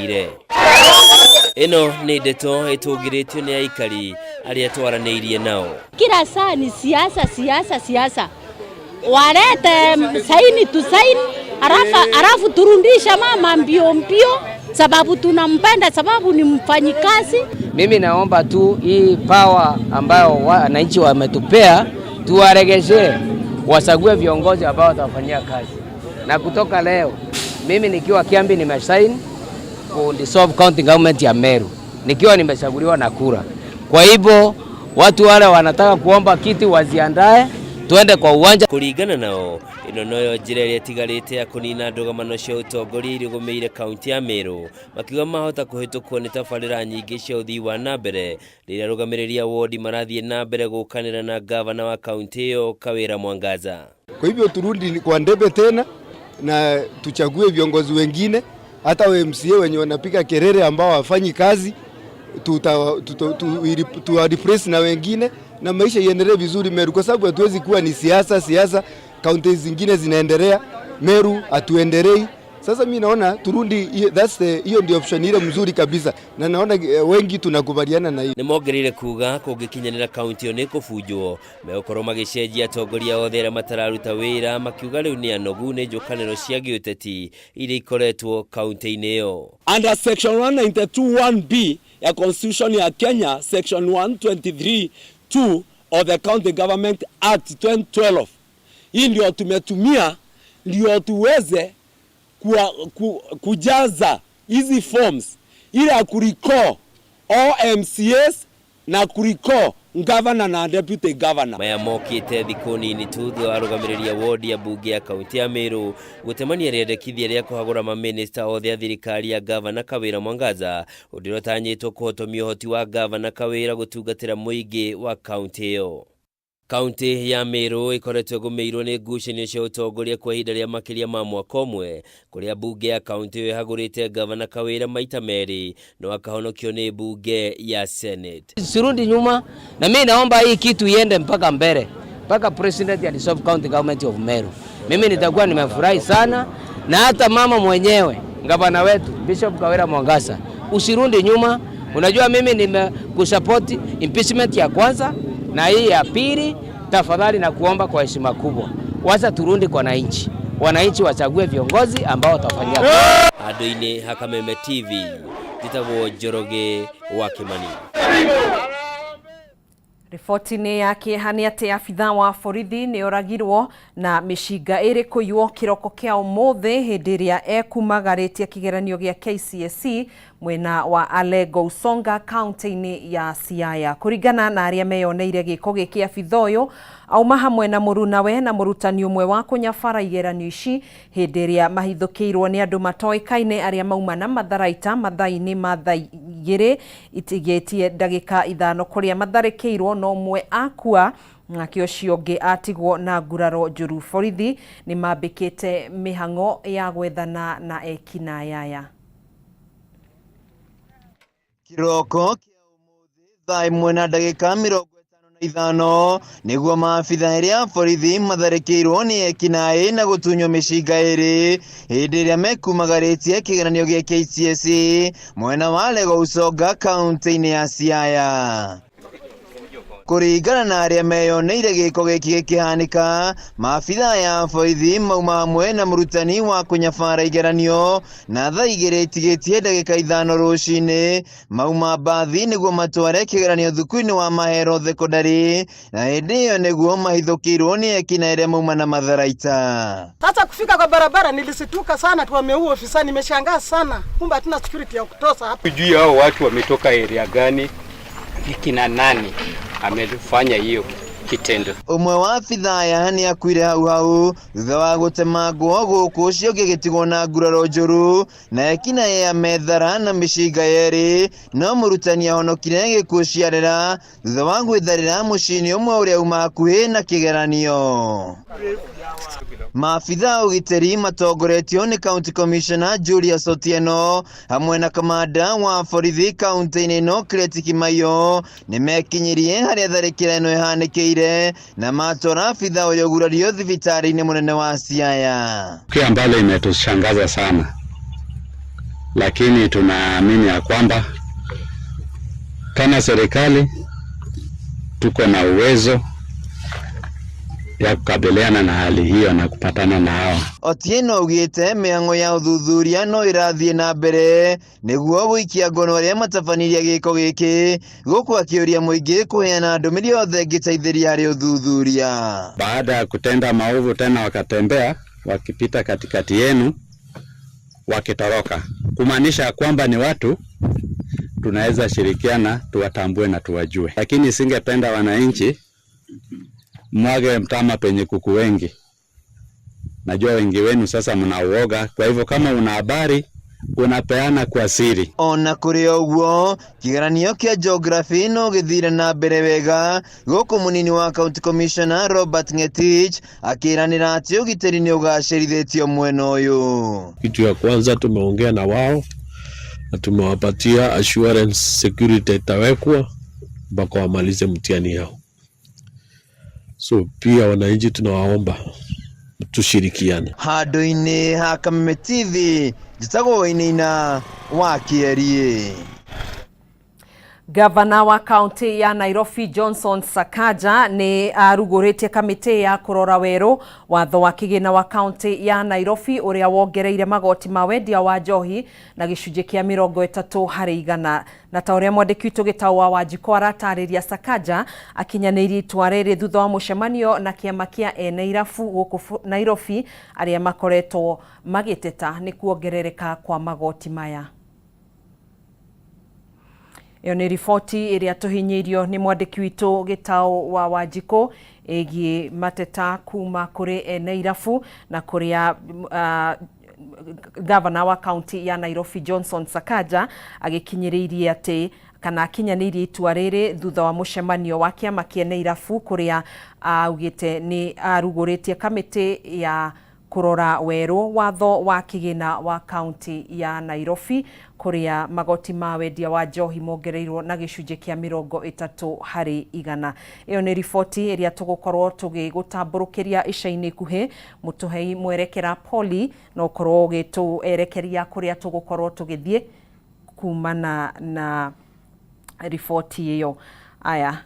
Ire. Ĩno nĩ ndeto ĩtũngĩrĩtio nĩ aikari arĩa twaranĩirie nao. Kila saa ni siasa, siasa, siasa. Walete saini tu saini, halafu turudisha mama mbio mbio, sababu tunampenda, sababu ni mfanyikazi. Mimi naomba tu hii power ambayo wananchi wametupea tuwaregeshe, wachague viongozi ambao watafanyia kazi. Na kutoka leo mimi nikiwa Kiambi nimesign ku dissolve county government ya Meru nikiwa nimechaguliwa na kura. Kwa hivyo watu wale wanataka kuomba kiti waziandae, tuende kwa uwanja. Kũringana nao, ĩno noyo njĩra ĩrĩa ĩtigarĩte ya kũnina ndũgamano cia ũtongoria iria igũmĩire kaunti ya Meru, makiuga mahota kũhĩtũkwo nĩ tabarĩra nyingĩ cia ũthii wa na mbere rĩrĩa arũgamĩrĩri a wodi marathiĩ na mbere gũkanĩra na gavana wa kaunti ĩyo Kawĩra Mwangaza. Kwa hivyo turudi kwa debe tena na tuchague viongozi wengine, hata MCA wenye wanapiga kelele ambao hawafanyi kazi tuwa replace na wengine na maisha iendelee vizuri Meru, kwa sababu hatuwezi kuwa ni siasa siasa, kaunti zingine zinaendelea, Meru hatuendelei. Sasa mi naona turudi, that's the, hiyo ndio option ile mzuri kabisa, na naona wengi tunakubaliana na hiyo. Nĩ mongereire kuga kũngĩkinyanĩra kaunti ĩyo nĩ kũbunjwo, megũkorwo magĩcenjia atongoria othe arĩa matararuta wĩra, makiuga rĩu nĩ anogu nĩ njũkanĩro cia gĩũteti iria ikoretwo kaunti-inĩ ĩyo. Under section 192.1b ya Constitution ya Kenya, section 123.2 of the County Government Act 2012. Hii ndio tumetumia ndio tuweze kujaza hizi forms ili ya kurecall all MCAs na kurecall governor na deputy governor. Maya mokĩte thikũ nini tu thutha wa arũgamĩrĩri a wodi ya mbunge ya kaunti ya Meru gũtemania rĩendekithia rĩa kũhagũra mamĩnĩsta othe a thirikari ya gavana Kawĩra Mwangaza, ũndũ ũrĩa ũtanyĩtwo kũhotomia ũhoti wa gavana Kawĩra gũtungatĩra mũingĩ wa kaunti ĩyo. Kaunti ya Meru ĩkoretwo ĩgũmĩirwo nĩ ngucanio cia ũtongoria kwa ihinda rĩa makĩria ma mwaka ũmwe, kũrĩa mbunge ya kaunti ĩyo ĩhagũrĩte gavana Kawĩra maita merĩ no akahonokio nĩ mbunge ya Senate. Sirudi nyuma, na mimi naomba hii kitu iende mpaka mbele, mpaka president ya dissolve county government of Meru. Mimi nitakuwa nimefurahi sana, na hata mama mwenyewe gavana wetu Bishop Kawira Mwangaza, usirudi nyuma. Unajua mimi nimekusupport impeachment ya kwanza na hii ya pili. Tafadhali na kuomba kwa heshima kubwa, wacha turudi kwa wananchi, wananchi wachague viongozi ambao watafanyia kazi. Handũ-inĩ ha Kameme TV, njĩtagwo Njoroge wa Kimani. Riboti-inĩ ya kĩeha nĩ atĩ abithaa wa borithi nĩ oragirwo na mĩcinga ĩrĩ kũiywo kĩroko kĩa ũmũthĩ hĩndĩ ĩrĩa ekumagarĩtie kĩgeranio gĩa KCSE mwena wa Alego Usonga, kaunti-inĩ ya Siaya. Kũringana na arĩa meyoneire gĩko gĩkĩ, abithaa ũyũ auma hamwe na mũrunawe na mũrutani ũmwe wa kũnyabara igeranio ici hĩndĩ ĩrĩa mahithũkĩirwo nĩ andũ matoĩkaine arĩa mauma na matharaita mathaa-inĩ ma 1:55, kũrĩa matharĩkĩirwo no ũmwe akua nake ũcio ũngĩ atigwo na nguraro njũru. Borithi nĩ mambĩkĩte mĩhang'o ya gwethana na ekinaĩ aya. Kĩroko kĩa ũmũthĩ 1:55 nĩguo maabitha erĩ a borithi matharĩkĩirwo nĩ ekinaĩ na gũtunywo mĩcinga ĩrĩ hĩndĩ ĩrĩa mekumagarĩtie kĩgeranio gĩa KCSE mwena wa Lego Usonga, kaunti-inĩ ya Siaya. Kũringana na arĩa meyoneire gĩko gĩkĩ gĩkĩhanĩka, maabitha aya a borithi mauma hamwe na mũrutani wa kũnyabara igeranio na 1:55 rũcinĩ mauma mbathi nĩguo matware kĩgeranio thukuru-inĩ wa Mahero Thekondarĩ, na hĩndĩ ĩyo nĩguo mahithũkĩirwo nĩ ekinaĩ arĩa mauma na matharaita. Sasa kufika kwa barabara nilisituka sana tu, wameua ofisa, nimeshangaa sana, kumbe hatuna security ya kutosha hapa. Sijui hao watu wametoka area gani, ni kina nani amefanya hiyo kitendo. Ũmwe wa abitha aya nĩ akuire hau hau thutha wa gũtemangwo, gũkũ ũcio ũngĩ agĩtigwo na nguraro njũru na ekinaĩ methara na mĩcinga yerĩ, no mũrutani ahonokire gĩkuũ ciarera thutha wa gwĩtharĩra mũciĩ-inĩ ũmwe ũrĩa uma hakuhĩ na kĩgeranio. Maabitha a ũgitĩri matongoretio nĩ County Commissioner Julius Otieno hamwe na kamanda wa borithi kaunti-inĩ ĩno Creti Kimaiyo nĩ mekinyirie harĩa tharĩkĩra ĩno ĩhanĩkĩire na matwara abitha ũyũ gurario thibitarĩ-inĩ mũnene wa Siaya. Tukio ambalo imetushangaza sana Lakini tunaamini ya kwamba kama serikali tuko na uwezo ya kukabiliana na hali hiyo na kupatana na hawa. Otieno augĩte mĩhang'o ya ũthuthuria no ĩrathiĩ na mbere nĩguo gũikia ngono arĩa matabanirie gĩko gĩkĩ, gũkũ akĩũria mũingĩ kũheana ndũmĩrĩri yothe ĩngĩteithĩrĩria harĩ ũthuthuria. Baada ya kutenda maovu tena wakatembea wakipita katikati yenu wakitoroka, kumaanisha kwamba ni watu tunaweza shirikiana tuwatambue na tuwajue, lakini singependa wananchi mwage mtama penye kuku wengi. Najua wengi wenu sasa mnauoga, kwa hivyo kama una habari unapeana kwa siri. Ona kũrĩ ũguo, kĩgeranio kĩa geography no gĩthire na mbere wega, gũkũ mũnini wa county commissioner Robert Ngetich akĩranĩra atĩ ũgitĩri nĩ ũgacĩrithĩtio mwena ũyũ. Kitu ya kwanza tumeongea na wao na tumewapatia assurance security itawekwa mpaka wamalize mtihani yao. So pia wananchi tunawaomba tushirikiane. Handũ-inĩ ha Kameme TV, njĩtagwo Wainaina wa Kĩeriĩ. Gavana wa kaunti ya Nairobi Johnson Sakaja nĩ arugũrĩtie kamĩtĩ ya kũrora werũ watho wa kĩgĩna wa kaunti ya Nairobi ũrĩa wongereire magoti ma wendia wa njohi na gĩcunjĩ kĩa 30%. Na ta ũrĩa mwandĩki witũ Gĩtaũ wa Wanjikũ aratarĩria, Sakaja akinyanĩirie itua rĩrĩ thutha wa mũcemanio na kĩama kĩa ene irabu gũkũ Nairobi arĩa makoretwo magĩteta nĩ kuongerereka kwa magoti maya. Ĩyo nĩ riboti ĩrĩa tũhinyĩirio nĩ mwandĩki witũ Gĩtaũ wa Wanjikũ ĩgiĩ mateta kuma kũrĩ ene irabu na kũrĩa gavana wa kaunti ya Nairobi Johnson Sakaja agĩkinyĩrĩirie atĩ kana akinyanĩirie itua rĩrĩ thutha wa mũcemanio wa kĩama kĩene irabu kũrĩa augĩte nĩ arugũrĩtie kamĩtĩ ya kũrora werũ watho wa kĩgĩna wa kaunti ya Nairobi kũrĩa magoti ma wendia wa njohi mongereirwo na gĩcunjĩ kĩa 30%. Ĩyo nĩ riboti ĩrĩa tũgũkorwo tũgĩgũtambũrũkĩria ica-inĩ ikuhĩ. Mũtũhei mwerekera Poli no ũkorwo ũgĩtũerekeria kũrĩa tũgũkorwo tũgĩthiĩ kumana na riboti ĩyo. Aya,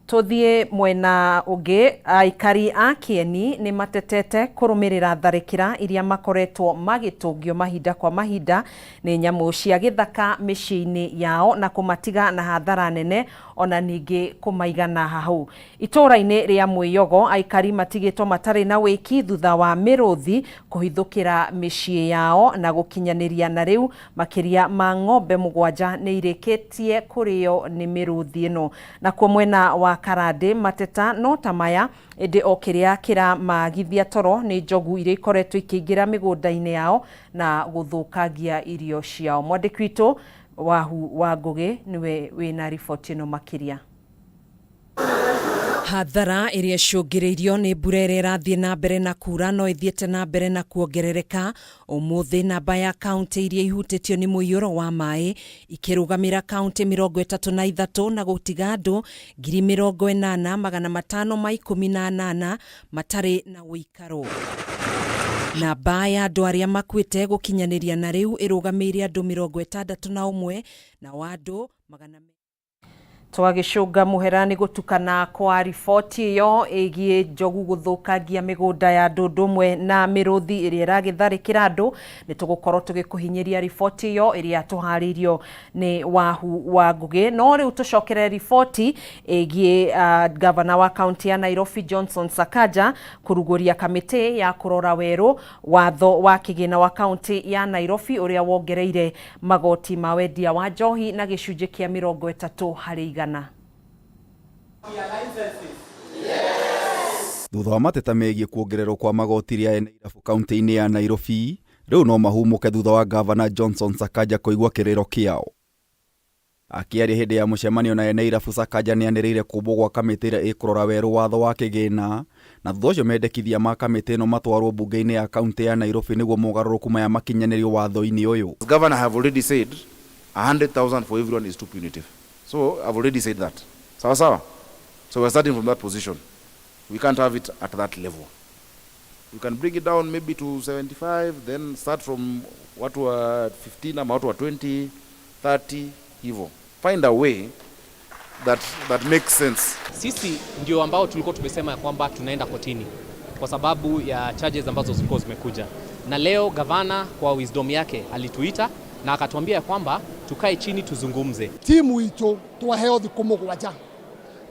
tuthiĩ mwena ũngĩ. Aikari a Kĩeni nĩ matetete kũrũmĩrĩra tharĩkĩra iria makoretwo magĩtũngio mahinda kwa mahinda nĩ nyamũ cia gĩthaka mĩciĩ-inĩ yao na kũmatiga na hathara nene, ona ningĩ kũmaigana hau. Itũũra-inĩ rĩa Mwĩyogo aikari matigĩtwo matarĩ na wĩki thutha wa mĩrũthi kũhithũkĩra mĩciĩ yao na gũkinyanĩria na rĩu makĩria ma ng'ombe 7 nĩ irĩkĩtie kũrĩo nĩ mĩrũthi ĩno. Nakuo mwena wa Karandĩ mateta no ta maya, ĩndĩ o kĩrĩa kĩramagithia toro nĩ njogu iria ikoretwo ikĩingĩra mĩgũnda-inĩ yao na gũthũkangia irio ciao. Mwandĩki witũ Wahu wa Ngũgĩ nĩwe wĩna riboti ĩno makĩria. Hathara ĩrĩa ĩcũngĩrĩirio nĩ mbura ĩrĩa ĩrathiĩ na mbere na kura no ĩthiĩte na mbere na kuongerereka. Ũmũthĩ namba ya kaunti iria ihutĩtio nĩ mũiyũro wa maĩ ikĩrũgamĩra kaunti 33 na gũtiga andũ 80,518 matarĩ na ũikaro. Namba ya andũ arĩa makuĩte gũkinyanĩria na rĩu ĩrũgamĩire andũ 61 na wa andũ magana twagĩcũnga mũhera nĩ gũtukana kwa riboti ĩyo ĩgiĩ njogu gũthũkangia mĩgũnda ya andũ ũndũ ũmwe na mĩrũthi ĩrĩa ĩragĩtharĩkĩra andũ. Nĩ tũgũkorwo tũgĩkũhinyĩria riboti ĩyo ĩrĩa tũharĩirio nĩ Wahu wa Ngũgĩ. No rĩu tũcokere riboti ĩgiĩ gavana wa kaunti ya Nairobi Johnson Sakaja kũrugũria kamĩtĩ ya kũrora werũ watho wa kĩgĩna wa kaunti ya Nairobi ũrĩa wongereire magoti ma wendia wa njohi na gĩcunjĩ kĩa 30%. Thutha wa mateta megiĩ kuongererwo kwa magoti rĩa ene irabu kaunti-inĩ ya Nairobi, rĩu no mahumũke thutha wa gavana Johnson Sakaja kũigua kĩrĩro kĩao. Akĩaria hĩndĩ ya mũcemanio na ene irabu, Sakaja nĩanĩrĩire kũmbwo gwa kamĩtĩ ĩrĩa ĩkũrora werũ watho wa kĩgĩna, na thutha ũcio mendekithia ma kamĩtĩ ĩno matwarwo mbunge-inĩ ya kaunti ya Nairobi nĩguo mogarũrũku maya makinyanĩrio watho-inĩ ũyũ. As governor, I have already said 100,000 for everyone is too punitive. So I've already said that. Sawa sawa. So we're starting from that position. We can't have it at that level. We can bring it down maybe to 75, then start from watu wa 15 ama watu wa 20, 30 hivyo. Find a way that makes sense. Sisi ndio ambao tulikuwa tumesema ya kwamba tunaenda kotini kwa sababu ya charges ambazo zilikuwa zimekuja, na leo gavana kwa wisdom yake alituita na akatuambia ya kwamba tukae chini tuzungumze. Timu itũ twaheo thikũ 7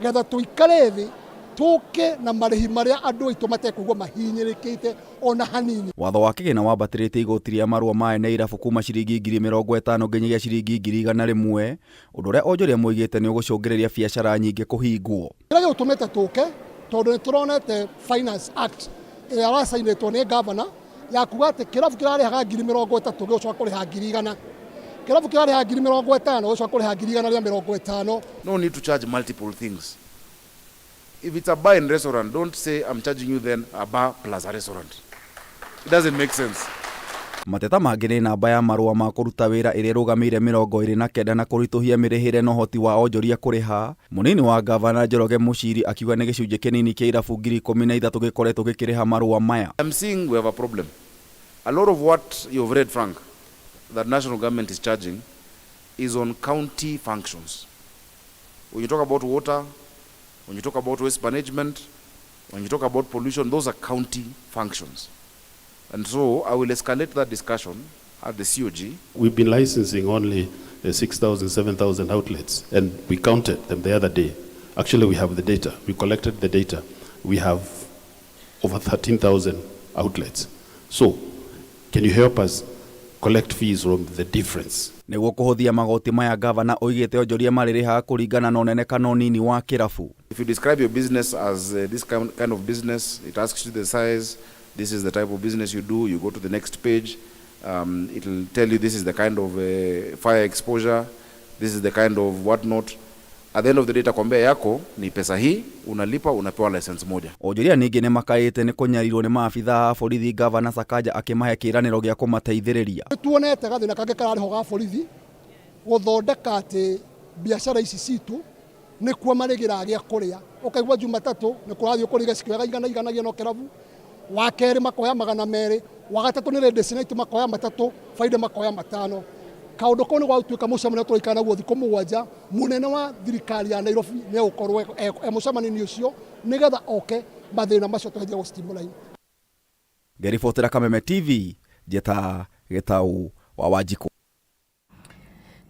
getha tũikare thĩ tũke na marĩhi marĩa andũ aitũ matekũigua mahinyĩrĩkĩte ona hanini. Watho wa kĩgĩna wambatĩrĩte igoti rĩa marũa ma ene irabu kuma ciringi 50,000 nginyagia ciringi 100,000, ũndũ ũrĩa onjoria moigĩte nĩ ũgũcũngĩrĩria biacara nyingĩ kũhingwo. Kĩrĩa gĩgũtũmĩte tũke tondũ nĩ tũronete Finance Act ĩrĩa ĩracainĩtwo nĩ gavana ya kuga atĩ kĩrabu kĩrarĩhaga 30,000 gĩgũcoka kũrĩha 100,000, kĩrabu kĩrarĩhaga 50,000 gĩgũcoka kũrĩha 150,000. No need to charge multiple things. If it's a bar and restaurant, don't say I'm charging you then a bar plus a restaurant. It doesn't make sense. Mateta mangĩ nĩ namba ya marũa ma kũruta wĩra ĩrĩa ĩrũgamĩire 29 na kũritũhia mĩrĩhĩre na ũhoti wa onjoria kũrĩha. Mũnini wa gavana Njoroge Mũciri akiuga nĩ gĩcunjĩ kĩnini kĩa irabu 13,000 gĩkoretwo gĩkĩrĩha marũa maya. I'm seeing we have a problem. A lot of what you've read, Frank, that national government is charging is on county functions. When you talk about water, when you talk about waste management, when you talk about pollution, those are county functions. And so I will escalate that discussion at the COG. We've been licensing only 6,000, 7,000 outlets, and we counted them the other day. Actually, we have the data. We collected the data. We have over 13,000 outlets. So, can you help us collect fees from the difference? Nĩguo kũhũthia magoti maya, gavana oigĩte onjoria marĩrĩhaga kũringana na ũnene kana ũnini wa kĩrabu. If you describe your business as this kind of business, it asks you the size, this is the type of business you do, you go to the next page, it'll tell you this is the kind of fire exposure, this is the kind of whatnot. At the end of the day, itakwambia yako ni pesa hii, unalipa, unapewa license moja. Onjoria ningĩ nĩ makaĩte nĩ kũnyarirwo nĩ maabithaa a borithi, gavana Sakaja akĩmahe kĩĩranĩro gĩa kũmateithĩrĩria. Nĩ tuonete gathĩna kangĩ kararĩho ga borithi gũthondeka atĩ biacara ici citũ nĩkuo marĩgĩraga gĩa kũrĩa. Ũkaigua Jumatatũ nĩ kũrathiĩ kũrĩ gĩciko igana igana no kĩrabu, wa kerĩ makoya 200, wa gatatũ nĩ ladies night makoya 3, Friday makoya 5. Kaũndũ kau nĩ gwagũtuĩka mũcemanio tũraikara naguo thikũ 7, mũnene wa thirikari ya Nairobi nĩ egũkorwo e mũcemanio-inĩ ũcio nĩgetha oke mathĩna macio tũgerie gũ streamline. Ngeribotera Kameme TV, Njeta Gĩtau wa Wanjikũ.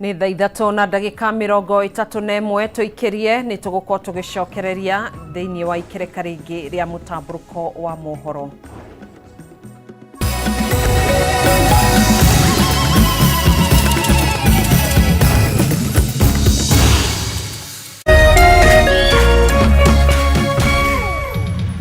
Nĩ thaa 3:31 tũikĩrie nĩ tũgũkorwo tũgĩcokereria thĩinĩ wa ikereka rĩngĩ rĩa mũtambũrũko wa mohoro.